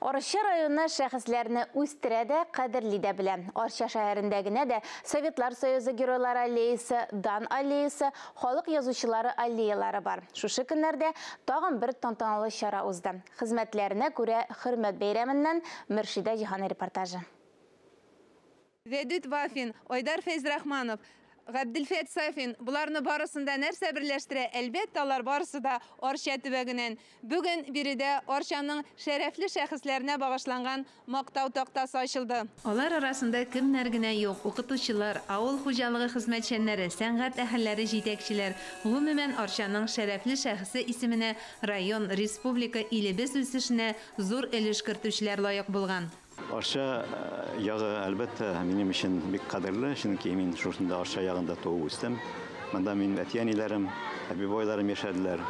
Арча районы шәхесләрне үстерә дә, кадерли дә белә. Арча шәһәрендә генә дә Советлар Союзы Геройлары аллеясы, Дан аллеясы, халык язучылары аллеялары бар. Шушы көннәрдә тагын бер тантаналы чара узды. Хезмәтләренә күрә хөрмәт бәйрәменнән Мөршидә Җиһан репортажы. Вәдүт Вафин, Айдар Фәйзрахманов, Габделфәт Сафин, боларны барысын да нәрсә берләштерә? Әлбәттә, алар барысы да Арча төбәгеннән. Бүген биредә Арчаның шәрәфле шәхесләренә багышланган мактау тактасы ачылды. Алар арасында кемнәр генә юк, укытучылар, авыл хуҗалыгы хезмәтчәннәре, сәнгать әһелләре, җитәкчеләр. Гомумән, Арчаның шәрәфле шәхесе исеменә район, республика, илебез үсешенә зур өлеш кертүчеләр лаек булган. Арча ягы, әлбәттә, минем өчен бик кадерле, чөнки мин шушында Арча ягында туып үстем. Монда минем әти-әниләрем, әби-бабайларым яшәделәр.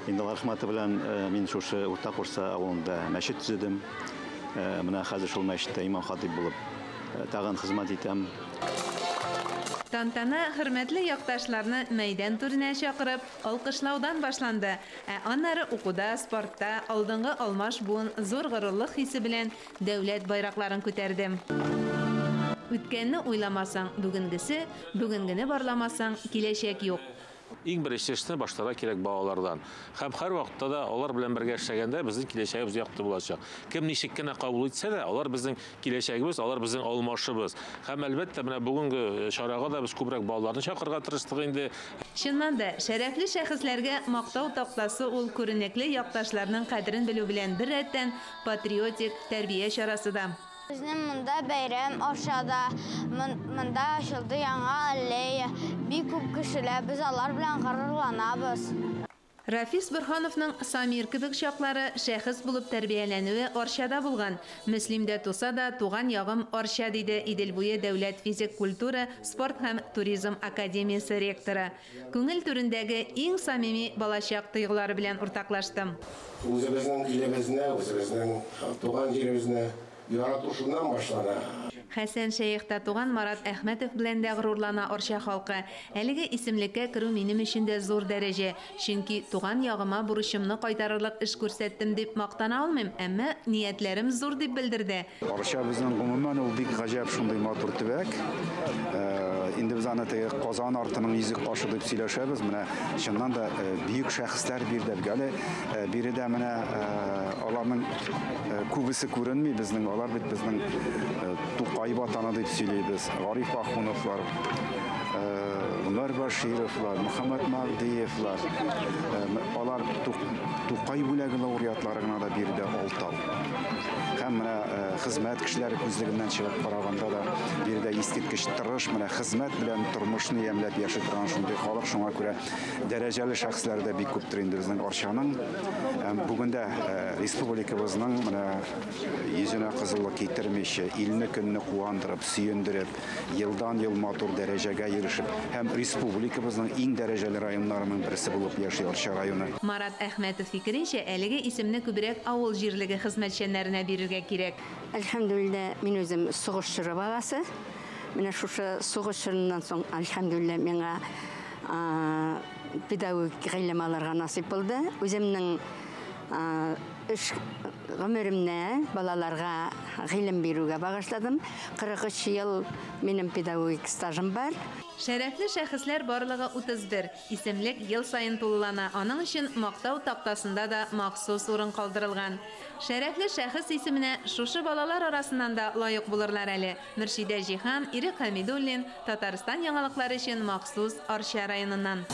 Инде алар рәхмәте белән мин шушы Урта Курса авылында мәчет төзедем. Менә хәзер шул мәчеттә имам-хатыйп булып тагын хезмәт итәм. Тантана хөрмәтле якташларны мәйдан түренә чакырып, алкышлаудан башланды. Ә аннары укуда, спортта алдынгы алмаш буын зур горурлык хисе белән дәүләт байракларын күтәрде. Үткәнне уйламасаң, бүгенгесе, бүгенгене барламасаң, киләчәк юк. Иң беренче эшне башларга кирәк балалардан. Һәм һәрвакытта да алар белән бергә эшләгәндә безнең киләчәгебез якты булачак. Кем ничек кенә кабул итсә дә, алар безнең киләчәгебез, алар безнең алмашыбыз. Һәм әлбәттә, менә бүгенге чарага да без күбрәк балаларны чакырырга тырыштык инде. Чыннан да, шәрәфле шәхесләргә мактау тактасы ул күренекле якташларның кадерен белү белән беррәттән патриотик тәрбия чарасы да. Безнең монда бәйрәм Арчада, монда ачылды яңа аллея. Бик күп кешеләр, без алар белән горурланабыз. Рафис Борһановның Самир кебек чаклары шәхес булып тәрбияләнүе Арчада булган. Мөслимдә туса да, туган ягым Арча, диде Идел буе дәүләт физик культура, спорт һәм туризм академиясе ректоры. Күңел түрендәге иң самими балачак тойгылары белән уртаклаштым. Үзебезнең илебезне, үзебезнең туган җиребезне ярату шуннан башлана. Хәсән Шәехтә туган Марат Әхмәтов белән дә горурлана Арча халкы. Әлеге исемлеккә керү минем өчен дә зур дәрәҗә. Чөнки туган ягыма бурычымны кайтарырлык эш күрсәттем дип мактана алмыйм, әмма ниятләрем зур дип белдерде. Арча безнең гомумән ул бик гаҗәп шундый матур төбәк. Инде без аны теге Казан артының йөзек кашы дип сөйләшәбез. Менә чыннан да бөек шәхесләр бирде. Әле биредә менә аларның күбесе күренми безнең. Алар бит безнең Тукай ватаны дип сөйлибез. Гариф Ахуновлар, Гомәр Башировлар, Мөхәммәт Магдиевлар. Алар Тукай бүләге лауреатлары гына да биредә алтау. Һәм менә хезмәт кешеләре күзлегеннән чыгып караганда да биредә искиткеч тырыш, менә хезмәт белән тормышны ямьләп яши торган шундый халык. Шуңа күрә дәрәҗәле шәхесләре дә бик күптер инде безнең Арчаның. Бүген дә республикабызның менә йөзенә кызыллык китермичә, илне көнне куандырып, сөендереп, елдан-ел матур дәрәҗәгә ирешеп һәм республикабызның иң дәрәҗәле районнарының берсе булып яши Арча районы. Марат Әхмәтов фикеренчә, әлеге исемне күбрәк авыл җирлеге хезмәтчәннәренә бирергә кирәк. Әлхәмдүлилләһ, мин үзем сугыш чоры баласы. Менә шушы сугыш чорыннан соң, әлхәмдүлилләһ, миңа педагогик гыйлем алырга насыйп булды. Үземнең эш гомеремне балаларга гыйлем бирүгә багышладым. 43 ел минем педагогик стажым бар. Шәрәфле шәхесләр барлыгы 31. Исемлек ел саен тулылана. Аның өчен мактау тактасында да махсус урын калдырылган. Шәрәфле шәхес исеменә шушы балалар арасыннан да лаек булырлар әле. Мөршидә Җиһан, Ирек Хәмидуллин, Татарстан яңалыклары өчен махсус Арча районыннан.